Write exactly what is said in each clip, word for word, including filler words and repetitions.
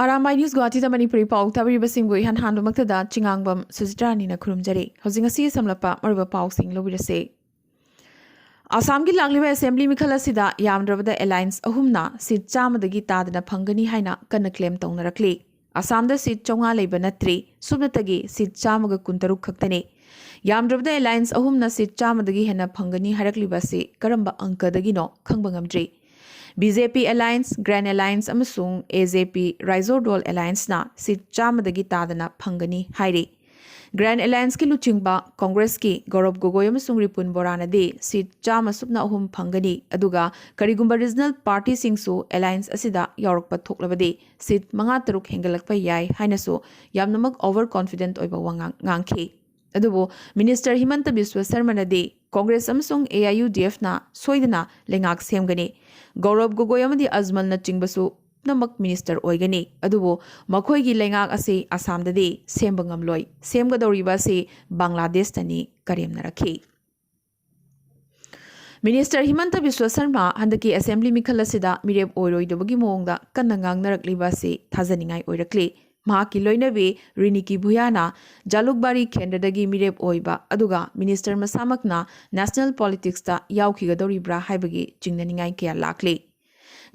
R ꯑꯥꯏ news ꯒꯨꯋꯥꯍꯥꯇꯤꯗ Manipuri ꯄꯥꯎ ꯇꯥꯕꯤꯔꯤꯕꯁꯤꯡꯕꯨ ꯏꯍꯥꯟ ꯍꯥꯟꯕꯃꯛꯇꯗ ꯆꯤꯉꯥꯡꯕꯝ ꯁꯨꯖꯤꯇ꯭ꯔꯥꯅꯤꯅ ꯈꯨꯔꯨꯝꯖꯔꯤ꯫ ꯍꯧꯖꯤꯛ ꯉꯁꯤ ꯁꯝꯂꯞꯄ ꯃꯔꯨꯑꯣꯏꯕ ꯄꯥꯎꯁꯤꯡ ꯂꯧꯕꯤꯔꯁꯦ꯫ ꯑꯁꯥꯝꯒꯤ ꯂꯥꯛꯂꯤꯕ ꯑꯦꯁꯦꯝꯕ꯭ꯂꯤ ꯃꯤꯈꯜ ꯑꯁꯤꯗ ꯌꯥꯝꯗ꯭ꯔꯕꯗ ꯑꯦꯂꯥꯏꯟꯁ ꯑꯍꯨꯝꯅ ꯁꯤꯠ ꯆꯥꯝꯃꯗꯒꯤ ꯇꯥꯗꯅ ꯐꯪꯒꯅꯤ ꯍꯥꯏꯅ ꯀꯟꯅ ꯀ꯭ꯂꯦꯝ ꯇꯧꯅꯔꯛꯂꯤ꯫ ꯑꯁꯥꯝꯗ ꯁꯤꯠ ꯆꯥꯝꯃꯉꯥ ꯂꯩꯕ ꯅꯠꯇ꯭ꯔꯤ, ꯁꯨꯞꯅꯇꯒꯤ ꯁꯤꯠ ꯆꯥꯝꯃꯒ ꯀꯨꯟꯇꯔꯨꯛ ꯈꯛꯇꯅꯤ꯫ ꯌꯥꯝꯗ꯭ꯔꯕꯗ ꯑꯦꯂꯥꯏꯟꯁ ꯑꯍꯨꯝꯅ ꯁꯤꯠ ꯆꯥꯝꯃꯗꯒꯤ ꯍꯦꯟꯅ ꯐꯪꯒꯅꯤ ꯍꯥꯏꯔꯛꯂꯤꯕ ꯑꯁꯤ ꯀꯔꯝꯕ ꯑꯪꯀꯗꯒꯤꯅꯣ ꯈꯪꯕ ꯉꯝꯗ꯭ꯔꯤ꯫ ꯕꯤ ꯖꯦ ꯄꯤ ꯑꯦꯂꯥꯏꯟꯁ, ꯒ꯭ꯔꯦꯟ ꯑꯦꯂꯥꯏꯟꯁ ꯑꯃꯁꯨꯡ ꯑꯦ ꯖꯦ ꯄꯤ ꯔꯥꯏꯖꯣꯔ ꯗꯣꯜ ꯑꯦꯂꯥꯏꯟꯁꯅ ꯁꯤꯠ ꯆꯥꯝꯃꯗꯒꯤ ꯇꯥꯗꯅ ꯐꯪꯒꯅꯤ ꯍꯥꯏꯔꯤ꯫ ꯒ꯭ꯔꯦꯟ ꯑꯦꯂꯥꯏꯟꯁꯀꯤ ꯂꯨꯆꯤꯡꯕ ꯀꯣꯡꯒ꯭ꯔꯦꯁꯀꯤ ꯒꯧꯔꯕ ꯒꯣꯒꯣꯏ ꯑꯃꯁꯨꯡ ꯔꯤꯄꯨꯟ ꯕꯣꯔꯥꯅꯗꯤ ꯁꯤꯠ ꯆꯥꯝꯃ ꯁꯨꯞꯅ ꯑꯍꯨꯝ ꯐꯪꯒꯅꯤ, ꯑꯗꯨꯒ ꯀꯔꯤꯒꯨꯝꯕ ꯔꯤꯖꯅꯦꯜ ꯄꯥꯔꯇꯤꯁꯤꯡꯁꯨ ꯑꯦꯂꯥꯏꯟꯁ ꯑꯁꯤꯗ ꯌꯥꯎꯔꯛꯄ ꯊꯣꯛꯂꯕꯗꯤ ꯁꯤꯠ ꯃꯉꯥ ꯇꯔꯨꯛ ꯍꯦꯟꯒꯠꯂꯛꯄ ꯌꯥꯏ ꯍꯥꯏꯅꯁꯨ ꯌꯥꯝꯅꯃꯛ ꯑꯣꯚꯔ ꯀꯣꯟꯐꯤꯗꯦꯟꯠ ꯑꯣꯏꯕ ꯋꯥꯉꯥꯡ ꯉꯥꯡꯈꯤ꯫ ꯑꯗꯨꯕꯨ ꯃꯤꯅꯤꯁꯇꯔ ꯍꯤꯃꯟꯇ ꯕꯤꯁ꯭ꯋ ꯁꯔꯃꯅꯗꯤ ꯀꯣꯡꯒ꯭ꯔꯦꯁ ꯑꯃꯁꯨꯡ ꯑꯦ ꯑꯥꯏ ꯌꯨ ꯗꯤ ꯑꯦꯐꯅ ꯁꯣꯏꯗꯅ ꯂꯩꯉꯥꯛ ꯁꯦꯝꯒꯅꯤ, ꯒꯧꯔꯕ ꯒꯣꯒꯣꯏ ꯑꯃꯗꯤ ꯑꯖꯃꯜꯅꯆꯤꯡꯕꯁꯨ ꯄꯨꯝꯅꯃꯛ ꯃꯤꯅꯤꯁꯇꯔ ꯑꯣꯏꯒꯅꯤ, ꯑꯗꯨꯕꯨ ꯃꯈꯣꯏꯒꯤ ꯂꯩꯉꯥꯛ ꯑꯁꯤ ꯑꯁꯥꯝꯗꯗꯤ ꯁꯦꯝꯕ ꯉꯝꯂꯣꯏ, ꯁꯦꯝꯒꯗꯧꯔꯤꯕ ꯑꯁꯤ ꯕꯪꯒ꯭ꯂꯥꯗꯦꯁꯇꯅꯤ ꯀꯔꯦꯝꯅꯔꯛꯈꯤ꯫ ꯃꯤꯅꯤꯁꯇꯔ ꯍꯤꯃꯟꯇ ꯕꯤꯁ꯭ꯋ ꯁꯔꯃ ꯍꯟꯗꯛꯀꯤ ꯑꯦꯁꯦꯝꯕ꯭ꯂꯤ ꯃꯤꯈꯜ ꯑꯁꯤꯗ ꯃꯤꯔꯦꯞ ꯑꯣꯏꯔꯣꯏꯗꯕꯒꯤ ꯃꯑꯣꯡꯗ ꯀꯟꯅ ꯉꯥꯡꯅꯔꯛꯂꯤꯕ ꯑꯁꯤ ꯊꯥꯖꯅꯤꯡꯉꯥꯏ ꯑꯣꯏꯔꯛꯂꯤ꯫ ꯃꯍꯥꯛꯀꯤ ꯂꯣꯏꯅꯕꯤ ꯔꯤꯅꯤꯀꯤ ꯚꯨꯌꯥꯅ ꯖꯥꯂꯨꯛꯕꯥꯔꯤ ꯀꯦꯟꯗ꯭ꯔꯗꯒꯤ ꯃꯤꯔꯦꯞ ꯑꯣꯏꯕ, ꯑꯗꯨꯒ ꯃꯤꯅꯤꯁꯇꯔ ꯃꯁꯥꯃꯛꯅ ꯅꯦꯁꯅꯦꯜ ꯄꯣꯂꯤꯇꯤꯛꯁꯇ ꯌꯥꯎꯈꯤꯒꯗꯧꯔꯤꯕ꯭ꯔꯥ ꯍꯥꯏꯕꯒꯤ ꯆꯤꯡꯅꯅꯤꯡꯉꯥꯏ ꯀꯌꯥ ꯂꯥꯛꯂꯤ꯫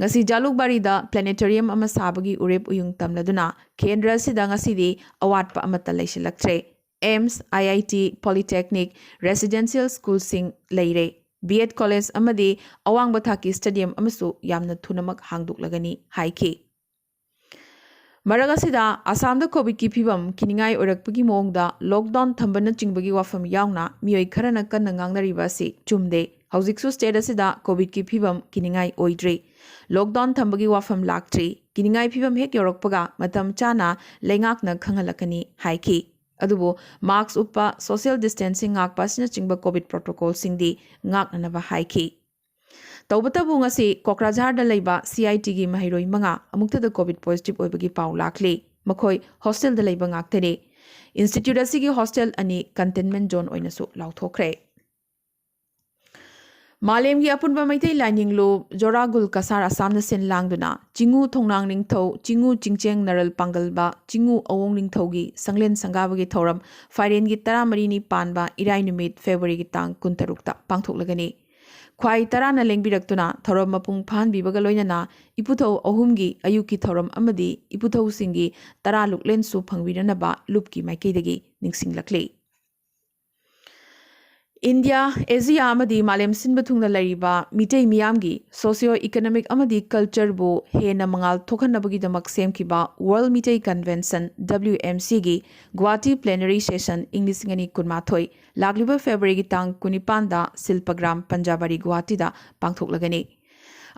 ꯉꯁꯤ ꯖꯥꯂꯨꯛꯕꯥꯔꯤꯗ ꯄ꯭ꯂꯦꯅꯦꯇꯣꯔꯤꯌꯝ ꯑꯃ ꯁꯥꯕꯒꯤ ꯎꯔꯦꯞ ꯎꯌꯨꯡ ꯇꯝꯂꯗꯨꯅ ꯀꯦꯟꯗ꯭ꯔ ꯑꯁꯤꯗ ꯉꯁꯤꯗꯤ ꯑꯋꯥꯠꯄ ꯑꯃꯠꯇ ꯂꯩꯁꯤꯜꯂꯛꯇ꯭ꯔꯦ꯫ ꯑꯦꯝꯁ, ꯑꯥꯏ ꯑꯥꯏ ꯇꯤ, ꯄꯣꯂꯤꯇꯦꯛꯅꯤꯛ, ꯔꯦꯁꯤꯗꯦꯟꯁꯤꯌꯦꯜ ꯁ꯭ꯀꯨꯜꯁꯤꯡ ꯂꯩꯔꯦ꯫ ꯕꯤ ꯑꯦꯗ ꯀꯣꯂꯦꯖ ꯑꯃꯗꯤ ꯑꯋꯥꯡꯕ ꯊꯥꯛꯀꯤ ꯁ꯭ꯇꯦꯗꯤꯌꯝ ꯑꯃꯁꯨ ꯌꯥꯝꯅ ꯊꯨꯅꯃꯛ ꯍꯥꯡꯗꯣꯛꯂꯒꯅꯤ ꯍꯥꯏꯈꯤ꯫ ꯃꯔꯛ ꯑꯁꯤꯗ, ꯑꯁꯥꯝꯗ ꯀꯣꯚꯤꯗꯀꯤ ꯐꯤꯚꯝ ꯀꯤꯅꯤꯡꯉꯥꯏ ꯑꯣꯏꯔꯛꯄꯒꯤ ꯃꯑꯣꯡꯗ ꯂꯣꯛꯗꯥꯎꯟ ꯊꯝꯕꯅꯆꯤꯡꯕꯒꯤ ꯋꯥꯐꯝ ꯌꯥꯎꯅ ꯃꯤꯑꯣꯏ ꯈꯔꯅ ꯀꯟꯅ ꯉꯥꯡꯅꯔꯤꯕ ꯑꯁꯤ ꯆꯨꯝꯗꯦ꯫ ꯍꯧꯖꯤꯛꯁꯨ ꯁ꯭ꯇꯦꯠ ꯑꯁꯤꯗ ꯀꯣꯚꯤꯗꯀꯤ ꯐꯤꯚꯝ ꯀꯤꯅꯤꯡꯉꯥꯏ ꯑꯣꯏꯗ꯭ꯔꯤ꯫ ꯂꯣꯛꯗꯥꯎꯟ ꯊꯝꯕꯒꯤ ꯋꯥꯐꯝ ꯂꯥꯛꯇ꯭ꯔꯤ꯫ ꯀꯤꯅꯤꯡꯉꯥꯏ ꯐꯤꯚꯝ ꯍꯦꯛ ꯌꯧꯔꯛꯄꯒ ꯃꯇꯝ ꯆꯥꯅ ꯂꯩꯉꯥꯛꯅ ꯈꯪꯍꯜꯂꯛꯀꯅꯤ ꯍꯥꯏꯈꯤ꯫ ꯑꯗꯨꯕꯨ ꯃꯥꯁ꯭ꯛ ꯎꯞꯄ, ꯁꯣꯁꯤꯌꯦꯜ ꯗꯤꯁꯇꯦꯟꯁꯤꯡ ꯉꯥꯛꯄ ꯑꯁꯤꯅꯆꯤꯡꯕ ꯀꯣꯚꯤꯗ ꯄ꯭ꯔꯣꯇꯣꯀꯣꯜꯁꯤꯡꯗꯤ ꯉꯥꯛꯅꯅꯕ ꯍꯥꯏꯈꯤ꯫ ꯇꯧꯕꯇꯕꯨ ꯉꯁꯤ ꯀꯣꯀ꯭ꯔꯥꯖꯥꯔꯗ ꯂꯩꯕ ꯁꯤ ꯑꯥꯏ ꯇꯤꯒꯤ ꯃꯍꯩꯔꯣꯏ ꯃꯉꯥ ꯑꯃꯨꯛꯇꯗ ꯀꯣꯚꯤꯗ ꯄꯣꯖꯤꯇꯤꯚ ꯑꯣꯏꯕꯒꯤ ꯄꯥꯎ ꯂꯥꯛꯂꯤ꯫ ꯃꯈꯣꯏ ꯍꯣꯁꯇꯦꯜꯗ ꯂꯩꯕ ꯉꯥꯛꯇꯅꯤ꯫ ꯏꯟꯁꯇꯤꯇ꯭ꯌꯨꯠ ꯑꯁꯤꯒꯤ ꯍꯣꯁꯇꯦꯜ ꯑꯅꯤ ꯀꯟꯇꯦꯟꯃꯦꯟꯠ ꯖꯣꯟ ꯑꯣꯏꯅꯁꯨ ꯂꯥꯎꯊꯣꯛꯈ꯭ꯔꯦ꯫ ꯃꯥꯂꯦꯝꯒꯤ ꯑꯄꯨꯟꯕ ꯃꯩꯇꯩ ꯂꯥꯏꯅꯤꯡꯂꯨꯞ ꯖꯣꯔꯥꯒꯨꯜ ꯀꯁꯥꯔ ꯑꯁꯥꯝꯅ ꯁꯤꯟ ꯂꯥꯡꯗꯨꯅ ꯆꯤꯡꯉꯨ ꯊꯣꯡꯅꯥꯡ ꯅꯤꯡꯊꯧ, ꯆꯤꯡꯉꯨ ꯆꯤꯡꯆꯦꯡ ꯅꯔꯜ ꯄꯥꯡꯒꯜꯕ, ꯆꯤꯡꯉꯨ ꯑꯋꯣꯡ ꯅꯤꯡꯊꯧꯒꯤ ꯁꯪꯂꯦꯟ ꯁꯪꯒꯥꯕꯒꯤ ꯊꯧꯔꯝ ꯐꯥꯏꯔꯦꯟꯒꯤ ꯇꯔꯥꯃꯔꯤꯅꯤ ꯄꯥꯟꯕ ꯏꯔꯥꯏ ꯅꯨꯃꯤꯠ ꯐꯦꯕ꯭ꯔꯨꯋꯥꯔꯤꯒꯤ ꯇꯥꯡ ꯀꯨꯟꯇꯔꯨꯛꯇ ꯄꯥꯡꯊꯣꯛꯂꯒꯅꯤ꯫ ꯈ꯭ꯋꯥꯏ ꯇꯔꯥꯅ ꯂꯦꯡꯕꯤꯔꯛꯇꯨꯅ ꯊꯧꯔꯝ ꯃꯄꯨꯡ ꯐꯥꯍꯟꯕꯤꯕꯒ ꯂꯣꯏꯅꯅ ꯏꯄꯨꯊꯧ ꯑꯍꯨꯝꯒꯤ ꯑꯌꯨꯛꯀꯤ ꯊꯧꯔꯝ ꯑꯃꯗꯤ ꯏꯄꯨꯊꯧꯁꯤꯡꯒꯤ ꯇꯔꯥ ꯂꯨꯛꯂꯦꯟꯁꯨ ꯐꯪꯕꯤꯅꯅꯕ ꯂꯨꯞꯀꯤ ꯃꯥꯏꯀꯩꯗꯒꯤ ꯅꯤꯡꯁꯤꯡꯂꯛꯂꯤ꯫ ꯏꯟꯗꯤꯌꯥ, ꯑꯦꯁꯤꯌꯥ ꯑꯃꯗꯤ ꯃꯥꯂꯦꯝ ꯁꯤꯟꯕ ꯊꯨꯡꯅ ꯂꯩꯔꯤꯕ ꯃꯤꯇꯩ ꯃꯤꯌꯥꯝꯒꯤ socio economic ꯑꯃꯗꯤ cultureꯕꯨ ꯍꯦꯟꯅ ꯃꯉꯥꯜ ꯊꯣꯛꯍꯟꯅꯕꯒꯤꯗꯃꯛ ꯁꯦꯝꯈꯤꯕ World Meitei Convention, WMCꯒꯤ Guwahati plenary session ꯏꯪ ꯂꯤꯁꯤꯡ ꯑꯅꯤ ꯀꯨꯟꯃꯥꯊꯣꯏ, ꯂꯥꯛꯂꯤꯕ ꯐꯦꯕ꯭ꯔꯨꯋꯥꯔꯤꯒꯤ ꯇꯥꯡ ꯀꯨꯟꯅꯤꯄꯥꯟꯗ ꯁꯤꯜꯄꯒ꯭ꯔꯥꯝ ꯄꯟꯖꯥꯕꯥꯔꯤ ꯒꯨꯋꯥꯍꯥꯇꯤꯗ ꯄꯥꯡꯊꯣꯛꯂꯒꯅꯤ꯫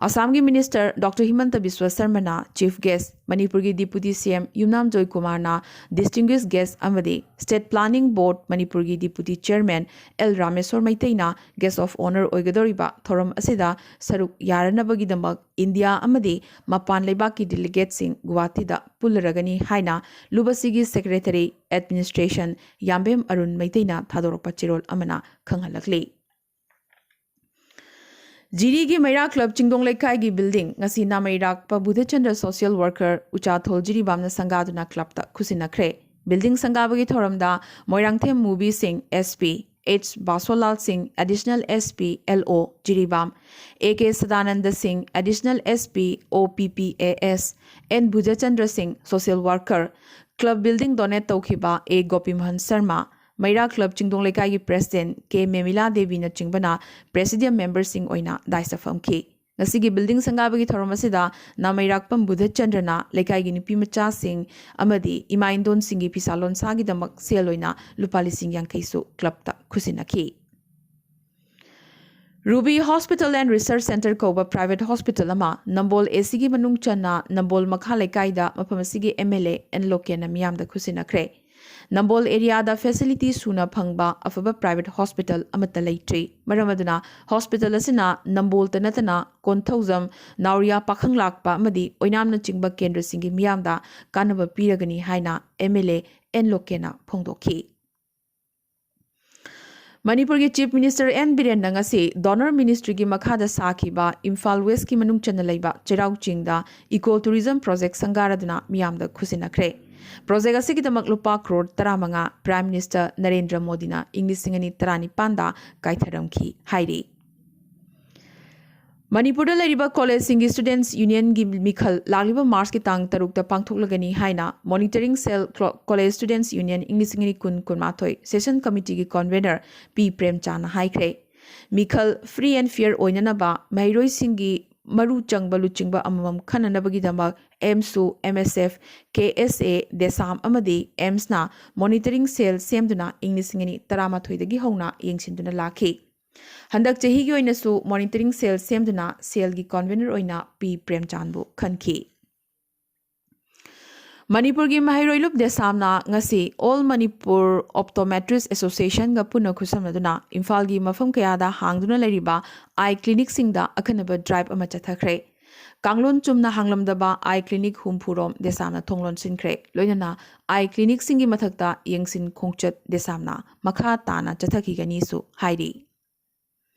ꯑꯁꯥꯝꯒꯤ Minister Doctor ꯍꯤꯃꯟꯇ ꯕꯤꯁ꯭ꯋ ꯁꯔꯃꯅ chief guest, ꯃꯅꯤꯄꯨꯔꯒꯤ Deputy CM ꯌꯨꯝꯅꯥꯝ ꯖꯣꯏꯀꯨꯃꯥꯔꯅ distinguished guest ꯑꯃꯗꯤ State Planning Board ꯃꯅꯤꯄꯨꯔꯒꯤ Deputy Chairman ꯑꯦꯜ ꯔꯥꯃꯦꯁꯣꯔ ꯃꯩꯇꯩꯅ guest of honour ꯑꯣꯏꯒꯗꯧꯔꯤꯕ ꯊꯧꯔꯝ ꯑꯁꯤꯗ ꯁꯔꯨꯛ ꯌꯥꯔꯅꯕꯒꯤꯗꯃꯛ ꯏꯟꯗꯤꯌꯥ ꯑꯃꯗꯤ ꯃꯄꯥꯟ ꯂꯩꯕꯥꯛꯀꯤ delegateꯁꯤꯡ ꯒꯨꯋꯥꯍꯥꯇꯤꯗ ꯄꯨꯜꯂꯔꯒꯅꯤ ꯍꯥꯏꯅ ꯂꯨꯞ ꯑꯁꯤꯒꯤ Secretary Administration ꯌꯥꯝꯕꯦꯝ ꯑꯔꯨꯟ ꯃꯩꯇꯩꯅ ꯊꯥꯗꯣꯔꯛꯄ ꯆꯦꯔꯣꯜ ꯑꯃꯅ ꯈꯪꯍꯜꯂꯛꯂꯤ꯫ ꯖꯤꯔꯤꯒꯤ ꯃꯩꯔꯥ club ꯆꯤꯡꯗꯣꯡ ꯂꯩꯀꯥꯏꯒꯤ building ꯉꯁꯤ ꯅꯥꯃꯩꯔꯥꯛꯄ ꯕꯨꯙꯆꯟꯗ꯭ꯔ social worker ꯎꯆꯥꯊꯣꯜ ꯖꯤꯔꯤꯕꯥꯝꯅ ꯁꯪꯒꯥꯗꯨꯅ clubꯇ ꯈꯨꯠꯁꯤꯟꯅꯈ꯭ꯔꯦ꯫ Building ꯁꯪꯒꯥꯕꯒꯤ ꯊꯧꯔꯝꯗ ꯃꯣꯏꯔꯥꯡꯊꯦꯝ ꯃꯨꯕꯤ ꯁꯤꯡ, SP, H ꯕꯥꯁꯣꯂꯥꯜ ꯁꯤꯡ, Additional SP, LO Jiribam, AK Sadananda ꯁꯤꯡ, Additional SP, OPPAS, N ꯚꯨꯖꯆꯟꯗ꯭ꯔ ꯁꯤꯡ, social worker, club building donate ꯇꯧꯈꯤꯕ ꯑꯦ ꯒꯣꯄꯤꯃꯣꯍꯟ ꯁꯔꯃ, ꯃꯩꯔꯥ club ꯆꯤꯡꯗꯣꯡ ꯂꯩꯀꯥꯏꯒꯤ president ꯀꯦ ꯃꯦꯃꯤꯂꯥ ꯗꯦꯕꯤꯅꯆꯤꯡꯕꯅ presidium memberꯁꯤꯡ ꯑꯣꯏꯅ dais ꯐꯝꯈꯤ꯫ ꯉꯁꯤꯒꯤ building ꯁꯪꯒꯥꯕꯒꯤ ꯊꯧꯔꯝ ꯑꯁꯤꯗ ꯅꯥꯃꯩꯔꯥꯛꯄꯝ ꯕꯨꯙꯆꯟꯗ꯭ꯔꯅ ꯂꯩꯀꯥꯏꯒꯤ ꯅꯨꯄꯤ ꯃꯆꯥꯁꯤꯡ ꯑꯃꯗꯤ ꯏꯃꯥ ꯏꯟꯗꯣꯟꯁꯤꯡꯒꯤ ꯐꯤꯁꯥ ꯂꯣꯟꯁꯥꯒꯤꯗꯃꯛ ꯁꯦꯜ ꯑꯣꯏꯅ ꯂꯨꯄꯥ ꯂꯤꯁꯤꯡ ꯌꯥꯡꯈꯩꯁꯨ clubꯇ ꯈꯨꯠꯁꯤꯟꯅꯈꯤ꯫ Ruby Hospital and Research Centre ꯀꯧꯕ private hospital ꯑꯃ ꯅꯝꯕꯣꯜ ACꯒꯤ ꯃꯅꯨꯡ ꯆꯟꯅ ꯅꯝꯕꯣꯜ ꯃꯈꯥ ꯂꯩꯀꯥꯏꯗ ꯃꯐꯝ ꯑꯁꯤꯒꯤ MLA ꯑꯦꯟ ꯂꯣꯀꯦꯟꯅ ꯃꯤꯌꯥꯝꯗ ꯈꯨꯠꯁꯤꯟꯅꯈ꯭ꯔꯦ꯫ ꯅꯝꯕꯣꯜ areaꯗ facility ꯁꯨꯅ ꯐꯪꯕ ꯑꯐꯕ private hospital ꯑꯃꯠꯇ ꯂꯩꯇ꯭ꯔꯤ꯫ ꯃꯔꯝ ꯑꯗꯨꯅ hospital ꯑꯁꯤꯅ ꯅꯝꯕꯣꯜꯇ ꯅꯠꯇꯅ ꯀꯣꯟꯊꯧꯖꯝ, ꯅꯥꯎꯔꯤꯌꯥ, ꯄꯥꯈꯪꯂꯥꯛꯄ ꯑꯃꯗꯤ ꯑꯣꯏꯅꯥꯝꯅꯆꯤꯡꯕ ꯀꯦꯟꯗ꯭ꯔꯁꯤꯡꯒꯤ ꯃꯤꯌꯥꯝꯗ ꯀꯥꯟꯅꯕ ꯄꯤꯔꯒꯅꯤ ꯍꯥꯏꯅ MLA ꯑꯦꯟ ꯂꯣꯀꯦꯟꯅ ꯐꯣꯡꯗꯣꯛꯈꯤ꯫ ꯃꯅꯤꯄꯨꯔꯒꯤ Chief Minister ꯑꯦꯟ ꯕꯤꯔꯦꯟꯅ ꯉꯁꯤ Donor Ministryꯒꯤ ꯃꯈꯥꯗ ꯁꯥꯈꯤꯕ ꯏꯝꯐꯥꯜ Westꯀꯤ ꯃꯅꯨꯡ ꯆꯟꯅ ꯂꯩꯕ ꯆꯩꯔꯥꯎ ꯆꯤꯡꯗ Eco Tourism Project ꯁꯪꯒꯥꯔꯗꯨꯅ ꯃꯤꯌꯥꯝꯗ ꯈꯨꯠꯁꯤꯟꯅꯈ꯭ꯔꯦ꯫ Project ꯑꯁꯤꯒꯤꯗꯃꯛ ꯂꯨꯄꯥ ꯀ꯭ꯔꯣꯔ ꯇꯔꯥꯃꯉꯥ Prime Minister ꯅꯔꯦꯟꯗ꯭ꯔ ꯃꯣꯗꯤꯅ ꯏꯪ ꯂꯤꯁꯤꯡ ꯑꯅꯤ ꯇꯔꯥꯅꯤꯄꯥꯟꯗ ꯀꯥꯏꯊꯔꯝꯈꯤ ꯍꯥꯏꯔꯤ꯫ ꯃꯅꯤꯄꯨꯔꯗ ꯂꯩꯔꯤꯕ ꯀꯣꯂꯦꯖꯁꯤꯡꯒꯤ Students Unionꯒꯤ ꯃꯤꯈꯜ ꯂꯥꯛꯂꯤꯕ ꯃꯥꯔꯆꯀꯤ ꯇꯥꯡ ꯇꯔꯨꯛꯇ ꯄꯥꯡꯊꯣꯛꯂꯒꯅꯤ ꯍꯥꯏꯅ Monitoring Cell Clo-, College Students Union ꯏꯪ ꯂꯤꯁꯤꯡ ꯑꯅꯤ ꯀꯨꯟ ꯀꯨꯟꯃꯥꯊꯣꯏ Session Committeeꯒꯤ Convener ꯄꯤ ꯄ꯭ꯔꯦꯝꯆꯥꯟꯅ ꯍꯥꯏꯈ꯭ꯔꯦ꯫ ꯃꯤꯈꯜ free and fair ꯑꯣꯏꯅꯅꯕ ꯃꯍꯩꯔꯣꯏꯁꯤꯡꯒꯤ ꯃꯔꯨ ꯆꯪꯕ ꯂꯨꯆꯤꯡꯕ ꯑꯃꯃꯝ ꯈꯟꯅꯅꯕꯒꯤꯗꯃꯛ ꯑꯦꯝꯁꯨ, ꯑꯦꯝ ꯑꯦꯁ ꯑꯦꯐ, ꯀꯦ ꯑꯦꯁ ꯑꯦ, ꯗꯦꯁꯥꯝ ꯑꯃꯗꯤ ꯑꯦꯝꯁꯅ Monitoring Cell ꯁꯦꯝꯗꯨꯅ ꯏꯪ ꯂꯤꯁꯤꯡ ꯑꯅꯤ ꯇꯔꯥꯃꯥꯊꯣꯏꯗꯒꯤ ꯍꯧꯅ ꯌꯦꯡꯁꯤꯟꯗꯨꯅ ꯂꯥꯛꯈꯤ꯫ ꯍꯟꯗꯛ ꯆꯍꯤꯒꯤ ꯑꯣꯏꯅꯁꯨ Monitoring Cell ꯁꯦꯝꯗꯨꯅ Cellꯒꯤ Convener ꯑꯣꯏꯅ ꯄꯤ ꯄ꯭ꯔꯦꯝꯆꯥꯟꯕꯨ ꯈꯟꯈꯤ꯫ ꯃꯅꯤꯄꯨꯔꯒꯤ ꯃꯍꯩꯔꯣꯏ ꯂꯨꯞ ꯗꯦꯁꯥꯝꯅ ꯉꯁꯤ All Manipur Optometrist Associationꯒ ꯄꯨꯟꯅ ꯈꯨꯠꯁꯝꯅꯗꯨꯅ ꯏꯝꯐꯥꯜꯒꯤ ꯃꯐꯝ ꯀꯌꯥꯗ ꯍꯥꯡꯗꯨꯅ ꯂꯩꯔꯤꯕ eye clinicꯁꯤꯡꯗ ꯑꯈꯟꯅꯕ drive ꯑꯃ ꯆꯠꯊꯈ꯭ꯔꯦ꯫ ꯀꯥꯡꯂꯣꯟ ꯆꯨꯝꯅ ꯍꯥꯡꯂꯝꯗꯕ eye clinic ꯍꯨꯝꯐꯨ ꯔꯣꯝ ꯗꯦꯁꯥꯝꯅ ꯊꯣꯡ ꯂꯣꯟꯁꯤꯟꯈ꯭ꯔꯦ꯫ ꯂꯣꯏꯅꯅ eye clinicꯁꯤꯡꯒꯤ ꯃꯊꯛꯇ ꯌꯦꯡꯁꯤꯟ ꯈꯣꯡꯆꯠ ꯗꯦꯁꯥꯝꯅ ꯃꯈꯥ ꯇꯥꯅ ꯆꯠꯊꯈꯤꯒꯅꯤꯁꯨ ꯍꯥꯏꯔꯤ꯫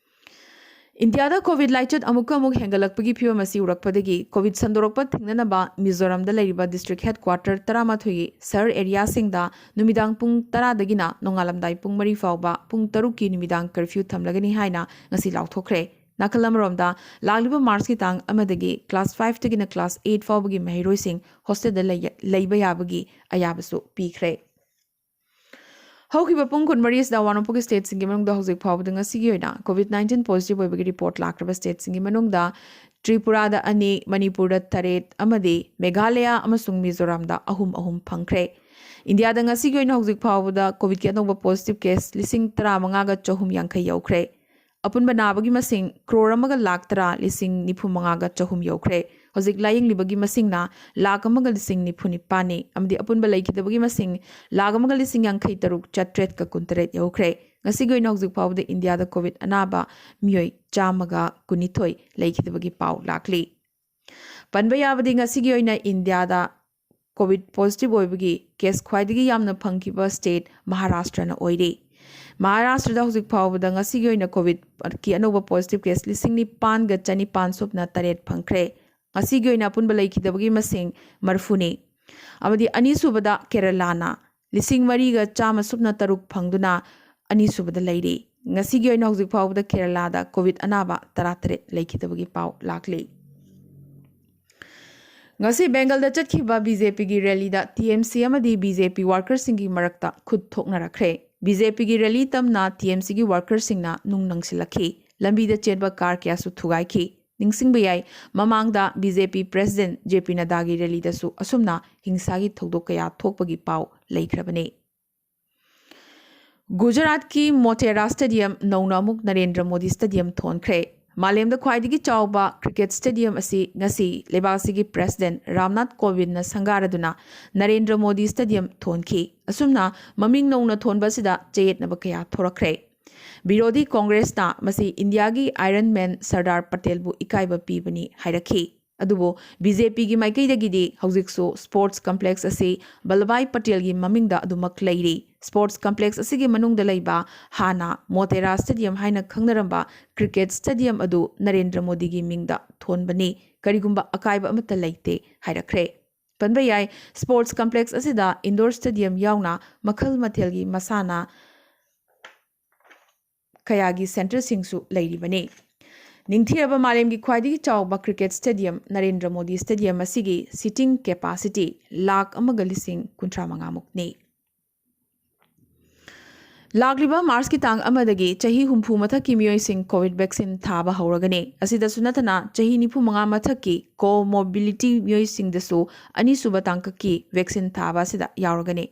ꯏꯟꯗꯤꯌꯥꯗ COVID ꯂꯥꯏꯆꯠ ꯑꯃꯨꯛꯀ ꯑꯃꯨꯛ ꯍꯦꯟꯒꯠꯂꯛꯄꯒꯤ ꯐꯤꯚꯝ ꯑꯁꯤ ꯎꯔꯛꯄꯗꯒꯤ COVID ꯁꯟꯗꯣꯔꯛꯄ ꯊꯤꯡꯅꯅꯕ ꯃꯤꯖꯣꯔꯥꯝꯗ ꯂꯩꯔꯤꯕ district headquarter ꯇꯔꯥꯃꯥꯊꯣꯏꯒꯤ ꯁꯍꯔ areaꯁꯤꯡꯗ ꯅꯨꯃꯤꯗꯥꯡ ꯄꯨꯡ ꯇꯔꯥꯗꯒꯤꯅ ꯅꯣꯡꯉꯥꯜꯂꯝꯗꯥꯏ ꯄꯨꯡ ꯃꯔꯤ ꯐꯥꯎꯕ ꯄꯨꯡ ꯇꯔꯨꯛꯀꯤ ꯅꯨꯃꯤꯗꯥꯡ curfew ꯊꯝꯂꯒꯅꯤ ꯍꯥꯏꯅ ꯉꯁꯤ ꯂꯥꯎꯊꯣꯛꯈ꯭ꯔꯦ꯫ ꯅꯥꯀꯜ ꯑꯃꯔꯣꯝꯗ, ꯂꯥꯛꯂꯤꯕ ꯃꯥꯔꯆꯀꯤ ꯇꯥꯡ ꯑꯃꯗꯒꯤ class fiveꯇꯒꯤꯅ class eight ꯐꯥꯎꯕꯒꯤ ꯃꯍꯩꯔꯣꯏꯁꯤꯡ hostelꯗ ꯂꯩ-, ꯂꯩꯕ ꯌꯥꯕꯒꯤ ꯑꯌꯥꯕꯁꯨ ꯄꯤꯈ꯭ꯔꯦ꯫ ꯍꯧꯈꯤꯕ ꯄꯨꯡ ꯀꯨꯟꯃꯔꯤꯁꯤꯗ ꯋꯥꯅꯣꯛꯄꯒꯤ stateꯁꯤꯡꯒꯤ ꯃꯅꯨꯡꯗ ꯍꯧꯖꯤꯛ ꯐꯥꯎꯕꯗ ꯉꯁꯤꯒꯤ ꯑꯣꯏꯅ COVID nineteen positive ꯑꯣꯏꯕꯒꯤ report ꯂꯥꯛꯈ꯭ꯔꯕ stateꯁꯤꯡꯒꯤ ꯃꯅꯨꯡꯗ ꯇ꯭ꯔꯤꯄꯨꯔꯥꯗ ꯑꯅꯤ, ꯃꯅꯤꯄꯨꯔꯗ ꯇꯔꯦꯠ ꯑꯃꯗꯤ ꯃꯦꯘꯥꯂꯌꯥ ꯑꯃꯁꯨꯡ ꯃꯤꯖꯣꯔꯥꯝꯗ ꯑꯍꯨꯝ ꯑꯍꯨꯝ ꯐꯪꯈ꯭ꯔꯦ꯫ ꯏꯟꯗꯤꯌꯥꯗ ꯉꯁꯤꯒꯤ ꯑꯣꯏꯅ ꯍꯧꯖꯤꯛ ꯐꯥꯎꯕꯗ COVIDꯀꯤ ꯑꯅꯧꯕ positive case ꯂꯤꯁꯤꯡ ꯇꯔꯥꯃꯉꯥꯒ ꯆꯍꯨꯝ ꯌꯥꯡꯈꯩ ꯌꯧꯈ꯭ꯔꯦ꯫ ꯑꯄꯨꯟꯕ ꯅꯥꯕꯒꯤ ꯃꯁꯤꯡ ꯀ꯭ꯔꯣꯔ ꯑꯃꯒ ꯂꯥꯈ ꯇꯔꯥ ꯂꯤꯁꯤꯡ ꯅꯤꯐꯨ ꯃꯉꯥꯒ ꯆꯍꯨꯝ ꯌꯧꯈ꯭ꯔꯦ꯫ ꯍꯧꯖꯤꯛ ꯂꯥꯌꯦꯡꯂꯤꯕꯒꯤ ꯃꯁꯤꯡꯅ ꯂꯥꯈ ꯑꯃꯒ ꯂꯤꯁꯤꯡ ꯅꯤꯐꯨ ꯅꯤꯄꯥꯟꯅꯤ, ꯑꯃꯗꯤ ꯑꯄꯨꯟꯕ ꯂꯩꯈꯤꯗꯕꯒꯤ ꯃꯁꯤꯡ ꯂꯥꯈ ꯑꯃꯒ ꯂꯤꯁꯤꯡ ꯌꯥꯡꯈꯩ ꯇꯔꯨꯛ ꯆꯥꯇ꯭ꯔꯦꯠꯀ ꯀꯨꯟꯇꯔꯦꯠ ꯌꯧꯈ꯭ꯔꯦ꯫ ꯉꯁꯤꯒꯤ ꯑꯣꯏꯅ ꯍꯧꯖꯤꯛ ꯐꯥꯎꯕꯗ ꯏꯟꯗꯤꯌꯥꯗ COVID ꯑꯅꯥꯕ ꯃꯤꯑꯣꯏ ꯆꯥꯝꯃꯒ ꯀꯨꯟꯅꯤꯊꯣꯏ ꯂꯩꯈꯤꯗꯕꯒꯤ ꯄꯥꯎ ꯂꯥꯛꯂꯤ꯫ ꯄꯟꯕ ꯌꯥꯕꯗꯤ ꯉꯁꯤꯒꯤ ꯑꯣꯏꯅ ꯏꯟꯗꯤꯌꯥꯗ COVID positive ꯑꯣꯏꯕꯒꯤ case ꯈ꯭ꯋꯥꯏꯗꯒꯤ ꯌꯥꯝꯅ ꯐꯪꯈꯤꯕ state ꯃꯍꯥꯔꯥꯁꯇ꯭ꯔꯅ ꯑꯣꯏꯔꯤ꯫ ꯃꯍꯥꯔꯥꯁꯇ꯭ꯔꯗ ꯍꯧꯖꯤꯛ ꯐꯥꯎꯕꯗ ꯉꯁꯤꯒꯤ ꯑꯣꯏꯅ ꯀꯣꯚꯤꯗꯀꯤ ꯑꯅꯧꯕ ꯄꯣꯖꯤꯇꯤꯚ ꯀꯦꯁ ꯂꯤꯁꯤꯡ ꯅꯤꯄꯥꯟꯒ ꯆꯅꯤꯄꯥꯟ ꯁꯨꯞꯅ ꯇꯔꯦꯠ ꯐꯪꯈ꯭ꯔꯦ꯫ ꯉꯁꯤꯒꯤ ꯑꯣꯏꯅ ꯑꯄꯨꯟꯕ ꯂꯩꯈꯤꯗꯕꯒꯤ ꯃꯁꯤꯡ ꯃꯔꯤꯐꯨꯅꯤ꯫ ꯑꯃꯗꯤ ꯑꯅꯤꯁꯨꯕꯗ ꯀꯦꯔꯂꯥꯅ ꯂꯤꯁꯤꯡ ꯃꯔꯤꯒ ꯆꯥꯝꯃ ꯁꯨꯞꯅ ꯇꯔꯨꯛ ꯐꯪꯗꯨꯅ ꯑꯅꯤꯁꯨꯕꯗ ꯂꯩꯔꯤ꯫ ꯉꯁꯤꯒꯤ ꯑꯣꯏꯅ ꯍꯧꯖꯤꯛ ꯐꯥꯎꯕꯗ ꯀꯦꯔꯂꯥꯗ ꯀꯣꯚꯤꯗ ꯑꯅꯥꯕ ꯇꯔꯥꯇꯔꯦꯠ ꯂꯩꯈꯤꯗꯕꯒꯤ ꯄꯥꯎ ꯂꯥꯛꯂꯤ꯫ ꯉꯁꯤ ꯕꯦꯡꯒꯜꯗ ꯆꯠꯈꯤꯕ ꯕꯤ ꯖꯦ ꯄꯤꯒꯤ ꯔꯦꯂꯤꯗ ꯇꯤ ꯑꯦꯝ ꯁꯤ ꯑꯃꯗꯤ ꯕꯤ ꯖꯦ ꯄꯤ ꯋꯥꯔꯀꯔꯁꯤꯡꯒꯤ ꯃꯔꯛꯇ ꯈꯨꯠ ꯊꯣꯛꯅꯔꯛꯈ꯭ꯔꯦ꯫ ꯕꯤ ꯖꯦ ꯄꯤꯒꯤ ꯔꯦꯂꯤ ꯇꯝꯅ ꯇꯤ ꯑꯦꯝ ꯁꯤꯒꯤ ꯋꯥꯔꯀꯔꯁꯤꯡꯅ ꯅꯨꯡ ꯅꯪꯁꯤꯜꯂꯛꯈꯤ꯫ ꯂꯝꯕꯤꯗ ꯆꯦꯟꯕ ꯀꯥꯔ ꯀꯌꯥꯁꯨ ꯊꯨꯒꯥꯏꯈꯤ꯫ ꯅꯤꯡꯁꯤꯡꯕ ꯌꯥꯏ, ꯃꯃꯥꯡꯗ ꯕꯤ ꯖꯦ ꯄꯤ ꯄ꯭ꯔꯦꯁꯤꯗꯦꯟꯠ ꯖꯦ ꯄꯤ ꯅꯗꯥꯒꯤ ꯔꯦꯂꯤꯗꯁꯨ ꯑꯁꯨꯝꯅ ꯍꯤꯡꯁꯥꯒꯤ ꯊꯧꯗꯣꯛ ꯀꯌꯥ ꯊꯣꯛꯄꯒꯤ ꯄꯥꯎ ꯂꯩꯈ꯭ꯔꯕꯅꯤ꯫ ꯒꯨꯖꯔꯥꯠꯀꯤ ꯃꯣꯇꯦꯔꯥ ꯁ꯭ꯇꯦꯗꯤꯌꯝ ꯅꯧꯅ ꯑꯃꯨꯛ ꯅꯔꯦꯟꯗ꯭ꯔ ꯃꯣꯗꯤ ꯁ꯭ꯇꯦꯗꯤꯌꯝ ꯊꯣꯟꯈ꯭ꯔꯦ꯫ ꯃꯥꯂꯦꯝꯗ ꯈ꯭ꯋꯥꯏꯗꯒꯤ ꯆꯥꯎꯕ ꯀ꯭ꯔꯤꯀꯦꯠ ꯁ꯭ꯇꯦꯗꯤꯌꯝ ꯑꯁꯤ ꯉꯁꯤ ꯂꯩꯕꯥꯛ ꯑꯁꯤꯒꯤ ꯄ꯭ꯔꯦꯁꯤꯗꯦꯟꯠ ꯔꯥꯝꯅꯥꯊ ꯀꯣꯕꯤꯟꯗꯅ ꯁꯪꯒꯥꯔꯗꯨꯅ ꯅꯔꯦꯟꯗ꯭ꯔ ꯃꯣꯗꯤ ꯁ꯭ꯇꯦꯗꯤꯌꯝ ꯊꯣꯟꯈꯤ꯫ ꯑꯁꯨꯝꯅ ꯃꯃꯤꯡ ꯅꯧꯅ ꯊꯣꯟꯕ ꯑꯁꯤꯗ ꯆꯌꯦꯠꯅꯕ ꯀꯌꯥ ꯊꯣꯔꯛꯈ꯭ꯔꯦ꯫ ꯕꯤꯔꯣꯙꯤ ꯀꯣꯡꯒ꯭ꯔꯦꯁꯅ ꯃꯁꯤ ꯏꯟꯗꯤꯌꯥꯒꯤ ꯑꯥꯏꯔꯟ ꯃꯦꯟ ꯁꯔꯗꯥꯔ ꯄꯇꯦꯜꯕꯨ ꯏꯀꯥꯏꯕ ꯄꯤꯕꯅꯤ ꯍꯥꯏꯔꯛꯈꯤ꯫ ꯑꯗꯨꯕꯨ ꯕꯤ ꯖꯦ ꯄꯤꯒꯤ ꯃꯥꯏꯀꯩꯗꯒꯤꯗꯤ ꯍꯧꯖꯤꯛꯁꯨ ꯁ꯭ꯄꯣꯔꯠꯁ ꯀꯝꯄ꯭ꯂꯦꯛꯁ ꯑꯁꯤ ꯚꯜꯂꯚꯚꯥꯏ ꯄꯇꯦꯜꯒꯤ ꯃꯃꯤꯡꯗ ꯑꯗꯨꯃꯛ ꯂꯩꯔꯤ꯫ ꯁ꯭ꯄꯣꯔꯠꯁ ꯀꯝꯄ꯭ꯂꯦꯛꯁ ꯑꯁꯤꯒꯤ ꯃꯅꯨꯡꯗ ꯂꯩꯕ ꯍꯥꯟꯅ ꯃꯣꯇꯦꯔꯥ ꯁ꯭ꯇꯦꯗꯤꯌꯝ ꯍꯥꯏꯅ ꯈꯪꯅꯔꯝꯕ ꯀ꯭ꯔꯤꯀꯦꯠ ꯁ꯭ꯇꯦꯗꯤꯌꯝ ꯑꯗꯨ ꯅꯔꯦꯟꯗ꯭ꯔ ꯃꯣꯗꯤꯒꯤ ꯃꯤꯡꯗ ꯊꯣꯟꯕꯅꯤ, ꯀꯔꯤꯒꯨꯝꯕ ꯑꯀꯥꯏꯕ ꯑꯃꯠꯇ ꯂꯩꯇꯦ ꯍꯥꯏꯔꯛꯈ꯭ꯔꯦ꯫ ꯄꯟꯕ ꯌꯥꯏ, ꯁ꯭ꯄꯣꯔꯠꯁ ꯀꯝꯄ꯭ꯂꯦꯛꯁ ꯑꯁꯤꯗ ꯏꯟꯗꯣꯔ ꯁ꯭ꯇꯦꯗꯤꯌꯝ ꯌꯥꯎꯅ ꯃꯈꯜ ꯃꯊꯦꯜꯒꯤ ꯃꯁꯥꯟꯅ ꯀꯌꯥꯒꯤ ꯁꯦꯟꯇꯔꯁꯤꯡꯁꯨ ꯂꯩꯔꯤꯕꯅꯤ꯫ ꯅꯤꯡꯊꯤꯔꯕ ꯃꯥꯂꯦꯝꯒꯤ ꯈ꯭ꯋꯥꯏꯗꯒꯤ ꯆꯥꯎꯕ cricket stadium Narendra Modi stadium ꯑꯁꯤꯒꯤ ꯁꯤꯇꯤꯡ ꯀꯦꯄꯥꯁꯤꯇꯤ ꯂꯥꯈ ꯑꯃꯒ ꯂꯤꯁꯤꯡ ꯀꯨꯟꯊ꯭ꯔꯥ ꯃꯉꯥꯃꯨꯛꯅꯤ꯫ ꯂꯥꯛꯂꯤꯕ ꯃꯥꯔꯆꯀꯤ ꯇꯥꯡ ꯑꯃꯗꯒꯤ ꯆꯍꯤ ꯍꯨꯝꯐꯨ ꯃꯊꯛꯀꯤ ꯃꯤꯑꯣꯏꯁꯤꯡ ꯀꯣꯚꯤꯗ ꯚꯦꯛꯁꯤꯟ ꯊꯥꯕ ꯍꯧꯔꯒꯅꯤ꯫ ꯑꯁꯤꯗꯁꯨ ꯅꯠꯇꯅ ꯆꯍꯤ ꯅꯤꯐꯨ ꯃꯉꯥ ꯃꯊꯛꯀꯤ ꯀꯣꯃꯣꯕꯤꯂꯤꯇꯤ ꯃꯤꯑꯣꯏꯁꯤꯡꯗꯁꯨ ꯑꯅꯤꯁꯨꯕ ꯇꯥꯡꯀꯛꯀꯤ ꯚꯦꯛꯁꯤꯟ ꯊꯥꯕ ꯑꯁꯤꯗ ꯌꯥꯎꯔꯒꯅꯤ꯫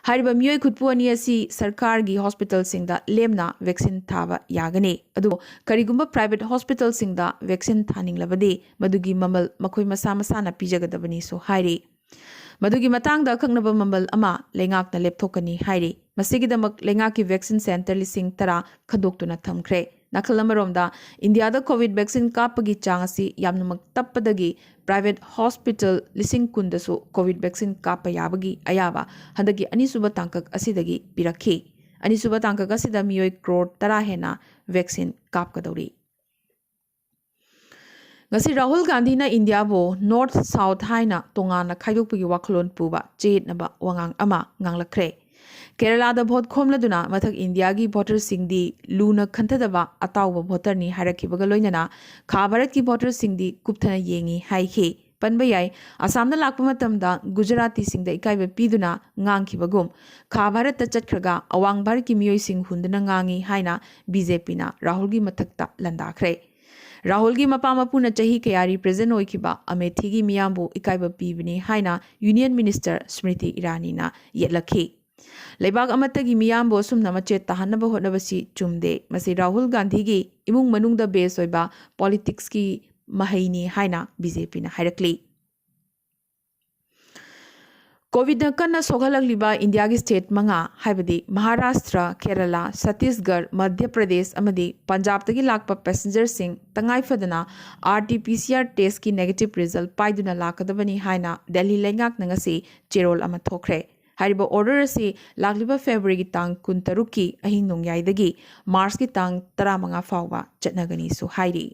ꯍꯥꯏꯔꯤꯕ ꯃꯤꯑꯣꯏ ꯈꯨꯠꯄꯨ ꯑꯅꯤ ꯑꯁꯤ ꯁꯔꯀꯥꯔꯒꯤ ꯍꯣꯁꯄꯤꯇꯥꯜꯁꯤꯡꯗ ꯂꯦꯝꯅ ꯚꯦꯛꯁꯤꯟ ꯊꯥꯕ ꯌꯥꯒꯅꯤ꯫ ꯑꯗꯨꯕꯨ ꯀꯔꯤꯒꯨꯝꯕ ꯄ꯭ꯔꯥꯏꯚꯦꯠ ꯍꯣꯁꯄꯤꯇꯥꯜꯁꯤꯡꯗ ꯚꯦꯛꯁꯤꯟ ꯊꯥꯅꯤꯡꯂꯕꯗꯤ ꯃꯗꯨꯒꯤ ꯃꯃꯜ ꯃꯈꯣꯏ ꯃꯁꯥ ꯃꯁꯥꯅ ꯄꯤꯖꯒꯗꯕꯅꯤꯁꯨ ꯍꯥꯏꯔꯤ꯫ ꯃꯗꯨꯒꯤ ꯃꯇꯥꯡꯗ ꯑꯀꯛꯅꯕ ꯃꯃꯜ ꯑꯃ ꯂꯩꯉꯥꯛꯅ ꯂꯦꯞꯊꯣꯛꯀꯅꯤ ꯍꯥꯏꯔꯤ꯫ ꯃꯁꯤꯒꯤꯗꯃꯛ ꯂꯩꯉꯥꯛꯀꯤ ꯚꯦꯛꯁꯤꯟ ꯁꯦꯟꯇꯔ ꯂꯤꯁꯤꯡ ꯇꯔꯥ ꯈꯟꯗꯣꯛꯇꯨꯅ ꯊꯝꯈ꯭ꯔꯦ꯫ ꯅꯥꯀꯜ ꯑꯃꯔꯣꯝꯗ, ꯏꯟꯗꯤꯌꯥꯗ ꯀꯣꯚꯤꯗ ꯚꯦꯛꯁꯤꯟ ꯀꯥꯞꯄꯒꯤ ꯆꯥꯡ ꯑꯁꯤ ꯌꯥꯝꯅꯃꯛ ꯇꯞꯄꯗꯒꯤ ꯄ꯭ꯔꯥꯏꯚꯦꯠ ꯍꯣꯁꯄꯤꯇꯥꯜ ꯂꯤꯁꯤꯡ ꯀꯨꯟꯗꯁꯨ ꯀꯣꯚꯤꯗ ꯚꯦꯛꯁꯤꯟ ꯀꯥꯞꯄ ꯌꯥꯕꯒꯤ ꯑꯌꯥꯕ ꯍꯟꯗꯛꯀꯤ ꯑꯅꯤꯁꯨꯕ ꯇꯥꯡꯀꯛ ꯑꯁꯤꯗꯒꯤ ꯄꯤꯔꯛꯈꯤ꯫ ꯑꯅꯤꯁꯨꯕ ꯇꯥꯡꯀꯛ ꯑꯁꯤꯗ ꯃꯤꯑꯣꯏ ꯀ꯭ꯔꯣꯔ ꯇꯔꯥ ꯍꯦꯟꯅ ꯚꯦꯛꯁꯤꯟ ꯀꯥꯞꯀꯗꯧꯔꯤ꯫ ꯉꯁꯤ ꯔꯥꯍꯨꯜ ꯒꯥꯟꯙꯤꯅ ꯏꯟꯗꯤꯌꯥꯕꯨ ꯅꯣꯔꯊ ꯁꯥꯎꯊ ꯍꯥꯏꯅ ꯇꯣꯉꯥꯟꯅ ꯈꯥꯏꯗꯣꯛꯄꯒꯤ ꯋꯥꯈꯜꯂꯣꯟ ꯄꯨꯕ ꯆꯌꯦꯠꯅꯕ ꯋꯥꯉꯥꯡ ꯑꯃ ꯉꯥꯡꯂꯛꯈ꯭ꯔꯦ꯫ ꯀꯦꯔꯂꯥꯗ ꯚꯣꯠ ꯈꯣꯝꯂꯗꯨꯅ ꯃꯊꯛ ꯏꯟꯗꯤꯌꯥꯒꯤ ꯚꯣꯇꯔꯁꯤꯡꯗꯤ ꯂꯨꯅ ꯈꯟꯊꯗꯕ ꯑꯇꯥꯎꯕ ꯚꯣꯇꯔꯅꯤ ꯍꯥꯏꯔꯛꯈꯤꯕꯒ ꯂꯣꯏꯅꯅ ꯈꯥ ꯚꯥꯔꯠꯀꯤ ꯚꯣꯇꯔꯁꯤꯡꯗꯤ ꯀꯨꯞꯊꯅ ꯌꯦꯡꯉꯤ ꯍꯥꯏꯈꯤ꯫ ꯄꯟꯕ ꯌꯥꯏ, ꯑꯁꯥꯝꯗ ꯂꯥꯛꯄ ꯃꯇꯝꯗ ꯒꯨꯖꯔꯥꯇꯤꯁꯤꯡꯗ ꯏꯀꯥꯏꯕ ꯄꯤꯗꯨꯅ ꯉꯥꯡꯈꯤꯕꯒꯨꯝ, ꯈꯥ ꯚꯥꯔꯠꯇ ꯆꯠꯈ꯭ꯔꯒ ꯑꯋꯥꯡ ꯚꯥꯔꯠꯀꯤ ꯃꯤꯑꯣꯏꯁꯤꯡ ꯍꯨꯟꯗꯨꯅ ꯉꯥꯡꯉꯤ ꯍꯥꯏꯅ ꯕꯤ ꯖꯦ ꯄꯤꯅ ꯔꯥꯍꯨꯜꯒꯤ ꯃꯊꯛꯇ ꯂꯥꯟꯗꯥꯈ꯭ꯔꯦ꯫ ꯔꯥꯍꯨꯜꯒꯤ ꯃꯄꯥ ꯃꯄꯨꯅ ꯆꯍꯤ ꯀꯌꯥ ꯔꯤꯄ꯭ꯔꯦꯖꯦꯟ ꯑꯣꯏꯈꯤꯕ ꯑꯃꯦꯊꯤꯒꯤ ꯃꯤꯌꯥꯝꯕꯨ ꯏꯀꯥꯏꯕ ꯄꯤꯕꯅꯤ ꯍꯥꯏꯅ ꯌꯨꯅꯤꯌꯟ ꯃꯤꯅꯤꯁꯇꯔ ꯁ꯭ꯃ꯭ꯔꯤꯇꯤ ꯏꯔꯥꯅꯤꯅ ꯌꯦꯠꯂꯛꯈꯤ꯫ ꯂꯩꯕꯥꯛ ꯑꯃꯠꯇꯒꯤ ꯃꯤꯌꯥꯝꯕꯨ ꯑꯁꯨꯝꯅ ꯃꯆꯦꯠ ꯇꯥꯍꯟꯅꯕ ꯍꯣꯠꯅꯕꯁꯤ ꯆꯨꯝꯗꯦ꯫ ꯃꯁꯤ ꯔꯥꯍꯨꯜ ꯒꯥꯟꯙꯤꯒꯤ ꯏꯃꯨꯡ ꯃꯅꯨꯡꯗ ꯕꯦꯁ ꯑꯣꯏꯕ ꯄꯣꯂꯤꯇꯤꯛꯁꯀꯤ ꯃꯍꯩꯅꯤ ꯍꯥꯏꯅ ꯕꯤ ꯖꯦ ꯄꯤꯅ ꯍꯥꯏꯔꯛꯂꯤ꯫ ꯀꯣꯚꯤꯗꯅ ꯀꯟꯅ ꯁꯣꯛꯍꯜꯂꯛꯂꯤꯕ ꯏꯟꯗꯤꯌꯥꯒꯤ ꯁ꯭ꯇꯦꯠ ꯃꯉꯥ, ꯍꯥꯏꯕꯗꯤ ꯃꯍꯥꯔꯥꯁꯇ꯭ꯔ, ꯀꯦꯔꯂꯥ, ꯁꯠꯇꯤꯁꯒꯔ, ꯃꯙ꯭ꯌ ꯄ꯭ꯔꯗꯦꯁ ꯑꯃꯗꯤ ꯄꯟꯖꯥꯕꯇꯒꯤ ꯂꯥꯛꯄ ꯄꯦꯁꯦꯟꯖꯔꯁꯤꯡ ꯇꯉꯥꯏ ꯐꯗꯅ R T P C R ꯇꯦꯁꯀꯤ negative result ꯄꯥꯏꯗꯨꯅ ꯂꯥꯛꯀꯗꯕꯅꯤ ꯍꯥꯏꯅ ꯗꯦꯜꯂꯤ ꯂꯩꯉꯥꯛꯅ ꯉꯁꯤ ꯆꯦꯔꯣꯜ ꯑꯃ ꯊꯣꯛꯈ꯭ꯔꯦ꯫ ꯍꯥꯏꯔꯤꯕ ꯑꯣꯔꯗꯔ ꯑꯁꯤ ꯂꯥꯛꯂꯤꯕ ꯐꯦꯕ꯭ꯔꯨꯋꯥꯔꯤꯒꯤ ꯇꯥꯡ ꯀꯨꯟꯇꯔꯨꯛꯀꯤ ꯑꯍꯤꯡ ꯅꯣꯡꯌꯥꯏꯗꯒꯤ ꯃꯥꯔꯆꯀꯤ ꯇꯥꯡ ꯇꯔꯥꯃꯉꯥ ꯐꯥꯎꯕ ꯆꯠꯅꯒꯅꯤꯁꯨ ꯍꯥꯏꯔꯤ꯫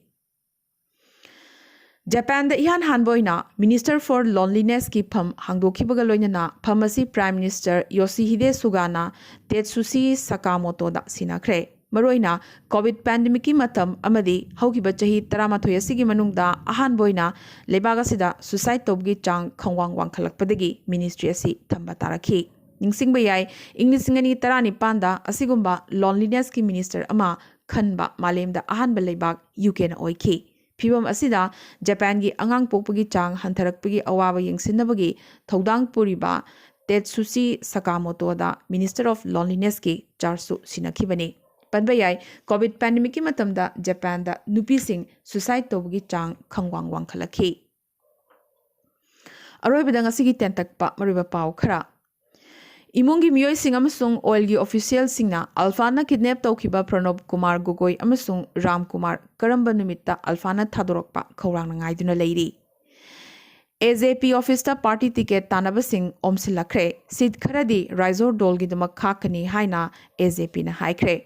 ꯖꯄꯥꯟꯗ ꯏꯍꯥꯟ ꯍꯥꯟꯕ ꯑꯣꯏꯅ Minister for Lonelinessꯀꯤ ꯐꯝ ꯍꯥꯡꯗꯣꯛꯈꯤꯕꯒ ꯂꯣꯏꯅꯅ ꯐꯝ ꯑꯁꯤ Prime Minister ꯌꯣꯁꯤꯍꯤꯗꯦ ꯁꯨꯒꯥꯅ ꯇꯦꯠꯁꯨꯁꯤ ꯁꯥꯀꯥꯃꯣꯇꯣꯗ ꯁꯤꯟꯅꯈ꯭ꯔꯦ꯫ ꯃꯔꯨꯑꯣꯏꯅ ꯀꯣꯚꯤꯗ ꯄꯦꯟꯗꯦꯃꯤꯛꯀꯤ ꯃꯇꯝ ꯑꯃꯗꯤ ꯍꯧꯈꯤꯕ ꯆꯍꯤ ꯇꯔꯥꯃꯥꯊꯣꯏ ꯑꯁꯤꯒꯤ ꯃꯅꯨꯡꯗ ꯑꯍꯥꯟꯕ ꯑꯣꯏꯅ ꯂꯩꯕꯥꯛ ꯑꯁꯤꯗ ꯁꯨꯏꯁꯥꯏꯗ ꯇꯧꯕꯒꯤ ꯆꯥꯡ ꯈꯪꯋꯥꯡ ꯋꯥꯡꯈꯠꯂꯛꯄꯗꯒꯤ ꯃꯤꯅꯤꯁꯇ꯭ꯔꯤ ꯑꯁꯤ ꯊꯝꯕ ꯇꯥꯔꯛꯈꯤ꯫ ꯅꯤꯡꯁꯤꯡꯕ ꯌꯥꯏ, ꯏꯪ ꯂꯤꯁꯤꯡ ꯑꯅꯤ ꯇꯔꯥꯅꯤꯄꯥꯟꯗ ꯑꯁꯤꯒꯨꯝꯕ ꯂꯣꯟꯂꯤꯅꯦꯁꯀꯤ ꯃꯤꯅꯤꯁꯇꯔ ꯑꯃ ꯈꯟꯕ ꯃꯥꯂꯦꯝꯗ ꯑꯍꯥꯟꯕ ꯂꯩꯕꯥꯛ ꯌꯨ ꯀꯦꯅ ꯑꯣꯏꯈꯤ꯫ ꯐꯤꯚꯝ ꯑꯁꯤꯗ ꯖꯄꯥꯟꯒꯤ ꯑꯉꯥꯡ ꯄꯣꯛꯄꯒꯤ ꯆꯥꯡ ꯍꯟꯊꯔꯛꯄꯒꯤ ꯑꯋꯥꯕ ꯌꯦꯡꯁꯤꯟꯅꯕꯒꯤ ꯊꯧꯗꯥꯡ ꯄꯨꯔꯤꯕ ꯇꯦꯠꯁꯨꯁꯤ ꯁꯥꯀꯥꯃꯣꯇꯣꯗ Minister of Lonelinessꯀꯤ ꯆꯥꯔꯖꯁꯨ ꯁꯤꯟꯅꯈꯤꯕꯅꯤ꯫ ꯄꯟꯕ ꯌꯥꯏ, ꯀꯣꯚꯤꯗ ꯄꯦꯟꯗꯦꯃꯤꯛꯀꯤ ꯃꯇꯝꯗ ꯖꯄꯥꯟꯗ ꯅꯨꯄꯤꯁꯤꯡ ꯁꯨꯏꯁꯥꯏꯗ ꯇꯧꯕꯒꯤ ꯆꯥꯡ ꯈꯪꯋꯥꯡ ꯋꯥꯡꯈꯠꯂꯛꯈꯤ꯫ ꯑꯔꯣꯏꯕꯗ ꯉꯁꯤꯒꯤ ꯇꯦꯟꯇꯛꯄ ꯃꯔꯨꯑꯣꯏꯕ ꯄꯥꯎ ꯈꯔ꯫ ꯏꯃꯨꯡꯒꯤ ꯃꯤꯑꯣꯏꯁꯤꯡ ꯑꯃꯁꯨꯡ ꯑꯣꯏꯜꯒꯤ ꯑꯣꯐꯤꯁꯤꯌꯦꯜꯁꯤꯡꯅ ꯑꯜꯐꯥꯅ ꯀꯤꯗꯅꯦꯞ ꯇꯧꯈꯤꯕ ꯄ꯭ꯔꯅꯣꯕ ꯀꯨꯃꯥꯔ ꯒꯣꯒꯣꯏ ꯑꯃꯁꯨꯡ ꯔꯥꯝ ꯀꯨꯃꯥꯔ ꯀꯔꯝꯕ ꯅꯨꯃꯤꯠꯇ ꯑꯜꯐꯥꯅ ꯊꯥꯗꯣꯔꯛꯄ ꯈꯧꯔꯥꯡꯅ ꯉꯥꯏꯗꯨꯅ ꯂꯩꯔꯤ꯫ ꯑꯦ ꯖꯦ ꯄꯤ ꯑꯣꯐꯤꯁꯇ ꯄꯥꯔꯇꯤ ꯇꯤꯀꯦꯠ ꯇꯥꯟꯅꯕꯁꯤꯡ ꯑꯣꯝꯁꯤꯜꯂꯛꯈ꯭ꯔꯦ꯫ ꯁꯤꯠ ꯈꯔꯗꯤ ꯔꯥꯏꯖꯣꯔ ꯗꯣꯜꯒꯤꯗꯃꯛ ꯈꯥꯛꯀꯅꯤ ꯍꯥꯏꯅ ꯑꯦ ꯖꯦ ꯄꯤꯅ ꯍꯥꯏꯈ꯭ꯔꯦ꯫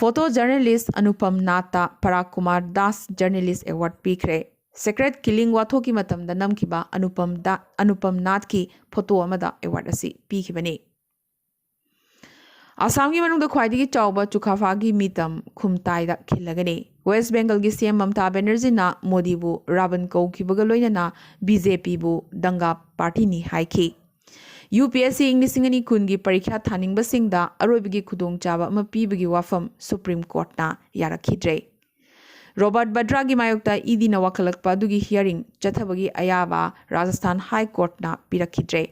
ꯐꯣꯇꯣ ꯖꯔꯅꯦꯂꯤꯁ ꯑꯅꯨꯄꯝ ꯅꯥꯠꯇ ꯄꯔꯥꯒ ꯀꯨꯃꯥꯔ ꯗꯥꯁ ꯖꯔꯅꯦꯂꯤꯁ ꯑꯦꯋꯥꯔꯗ ꯄꯤꯈ꯭ꯔꯦ꯫ ꯁꯦꯀ꯭ꯔꯦꯠ ꯀꯤꯂꯤꯡ ꯋꯥꯊꯣꯛꯀꯤ ꯃꯇꯝꯗ ꯅꯝꯈꯤꯕ ꯑꯅꯨꯄꯝ ꯗꯥ-, ꯑꯅꯨꯄꯝ ꯅꯥꯠꯀꯤ ꯐꯣꯇꯣ ꯑꯃꯗ ꯑꯦꯋꯥꯔꯗ ꯑꯁꯤ ꯄꯤꯈꯤꯕꯅꯤ꯫ ꯑꯁꯥꯝꯒꯤ ꯃꯅꯨꯡꯗ ꯈ꯭ꯋꯥꯏꯗꯒꯤ ꯆꯥꯎꯕ ꯆꯨꯀꯥꯐꯥꯒꯤ ꯃꯤꯇꯝ ꯈꯨꯝꯇꯥꯏꯗ ꯈꯤꯜꯂꯒꯅꯤ꯫ ꯋꯦꯁ ꯕꯦꯡꯒꯜꯒꯤ ꯁꯤ ꯑꯦꯝ ꯃꯝꯇꯥ ꯕꯦꯅꯔꯖꯤꯅ ꯃꯣꯗꯤꯕꯨ ꯔꯥꯕꯟ ꯀꯧꯈꯤꯕꯒ ꯂꯣꯏꯅꯅ ꯕꯤ ꯖꯦ ꯄꯤꯕꯨ ꯗꯪꯒꯥ ꯄꯥꯔꯇꯤꯅꯤ ꯍꯥꯏꯈꯤ꯫ ꯌꯨ ꯄꯤ ꯑꯦꯁ ꯁꯤ ꯏꯪ ꯂꯤꯁꯤꯡ ꯑꯅꯤ ꯀꯨꯟꯒꯤ ꯄꯔꯤꯈ꯭ꯌꯥ ꯊꯥꯅꯤꯡꯕꯁꯤꯡꯗ ꯑꯔꯣꯏꯕꯒꯤ ꯈꯨꯗꯣꯡꯆꯥꯕ ꯑꯃ ꯄꯤꯕꯒꯤ ꯋꯥꯐꯝ ꯁꯨꯄ꯭ꯔꯤꯝ ꯀꯣꯔꯠꯅ ꯌꯥꯔꯛꯈꯤꯗ꯭ꯔꯦ꯫ ꯔꯣꯕꯥꯔꯠ ꯕꯗ꯭ꯔꯥꯒꯤ ꯃꯥꯌꯣꯛꯇ ꯏ ꯗꯤꯅ ꯋꯥꯀꯠꯂꯛꯄ ꯑꯗꯨꯒꯤ ꯍꯤꯌꯥꯔꯤꯡ ꯆꯠꯊꯕꯒꯤ ꯑꯌꯥꯕ ꯔꯥꯖꯁꯊꯥꯟ ꯍꯥꯏ ꯀꯣꯔꯠꯅ ꯄꯤꯔꯛꯈꯤꯗ꯭ꯔꯦ꯫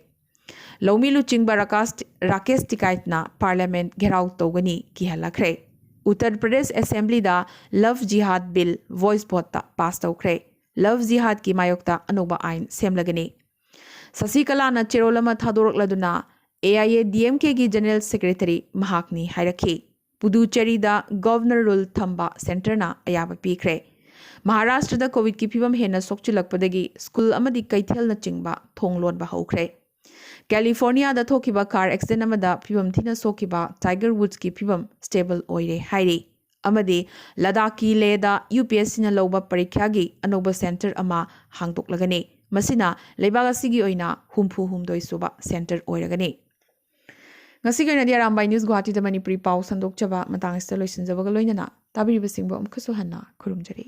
ꯂꯧꯃꯤ ꯂꯨꯆꯤꯡꯕ ꯔꯥꯀꯥꯁ-, ꯔꯥꯀꯦꯁ ꯇꯤꯀꯥꯏꯠꯅ ꯄꯥꯔꯂꯤꯌꯥꯃꯦꯟꯠ ꯘꯦꯔꯥꯎ ꯇꯧꯒꯅꯤ ꯀꯤꯍꯜꯂꯛꯈ꯭ꯔꯦ꯫ ꯎꯠꯇꯔ ꯄ꯭ꯔꯗꯦꯁ ꯑꯦꯁꯦꯝꯕ꯭ꯂꯤꯗ ꯂꯚ ꯖꯤꯍꯥꯗ ꯕꯤꯜ ꯚꯣꯏꯁ ꯚꯣꯠꯇ ꯄꯥꯁ ꯇꯧꯈ꯭ꯔꯦ꯫ ꯂꯚ ꯖꯤꯍꯥꯗꯀꯤ ꯃꯥꯌꯣꯛꯇ ꯑꯅꯧꯕ ꯑꯥꯏꯟ ꯁꯦꯝꯂꯒꯅꯤ꯫ ꯁꯁꯤꯀꯂꯥꯅ ꯆꯦꯔꯣꯜ ꯑꯃ ꯊꯥꯗꯣꯔꯛꯂꯗꯨꯅ A I A D M ꯀꯦꯒꯤ ꯖꯦꯅꯔꯦꯜ ꯁꯦꯀ꯭ꯔꯦꯇꯔꯤ ꯃꯍꯥꯛꯅꯤ ꯍꯥꯏꯔꯛꯈꯤ꯫ ꯄꯨꯗꯨꯆꯦꯔꯤꯗ ꯒꯚꯔꯅꯔ ꯔꯨꯜ ꯊꯝꯕ ꯁꯦꯟꯇꯔꯅ ꯑꯌꯥꯕ ꯄꯤꯈ꯭ꯔꯦ꯫ ꯃꯍꯥꯔꯥꯁꯇ꯭ꯔꯗ ꯀꯣꯚꯤꯗꯀꯤ ꯐꯤꯚꯝ ꯍꯦꯟꯅ ꯁꯣꯛꯆꯤꯜꯂꯛꯄꯗꯒꯤ ꯁ꯭ꯀꯨꯜ ꯑꯃꯗꯤ ꯀꯩꯊꯦꯜꯅꯆꯤꯡꯕ ꯊꯣꯡ ꯂꯣꯟꯕ ꯍꯧꯈ꯭ꯔꯦ꯫ ꯀꯦꯂꯤꯐꯣꯔꯅꯤꯌꯥꯗ ꯊꯣꯛꯈꯤꯕ ꯀꯥꯔ ꯑꯦꯛꯁꯤꯗꯦꯟꯠ ꯑꯃꯗ ꯐꯤꯚꯝ ꯊꯤꯅ ꯁꯣꯛꯈꯤꯕ ꯇꯥꯏꯒꯔ ꯋꯨꯗꯁꯀꯤ ꯐꯤꯚꯝ ꯁ꯭ꯇꯦꯕꯜ ꯑꯣꯏꯔꯦ ꯍꯥꯏꯔꯤ꯫ ꯑꯃꯗꯤ ꯂꯗꯥꯈꯀꯤ ꯂꯦꯗ ꯌꯨ ꯄꯤ ꯑꯦꯁ ꯁꯤꯅ ꯂꯧꯕ ꯄꯔꯤꯈ꯭ꯌꯥꯒꯤ ꯑꯅꯧꯕ ꯁꯦꯟꯇꯔ ꯑꯃ ꯍꯥꯡꯗꯣꯛꯂꯒꯅꯤ꯫ ꯃꯁꯤꯅ ꯂꯩꯕꯥꯛ ꯑꯁꯤꯒꯤ ꯑꯣꯏꯅ ꯍꯨꯝꯐꯨ ꯍꯨꯝꯗꯣꯏ ꯁꯨꯕ ꯁꯦꯟꯇꯔ ꯑꯣꯏꯔꯒꯅꯤ꯫ ꯉꯁꯤꯒꯤ ꯑꯣꯏꯅꯗꯤ ꯑꯔꯥꯝꯕꯥꯏ ꯅ꯭ꯌꯨꯁ ꯒꯨꯋꯥꯍꯥꯇꯤꯗ ꯃꯅꯤꯄꯨꯔꯤ ꯄꯥꯎ ꯁꯟꯗꯣꯛꯆꯕ ꯃꯇꯥꯡ ꯑꯁꯤꯗ ꯂꯣꯏꯁꯤꯟꯖꯕꯒ ꯂꯣꯏꯅꯅ ꯇꯥꯕꯤꯔꯤꯕꯁꯤꯡꯕꯨ ꯑꯃꯨꯛꯀꯁꯨ ꯍꯟꯅ ꯈꯨꯔꯨꯝꯖꯔꯤ꯫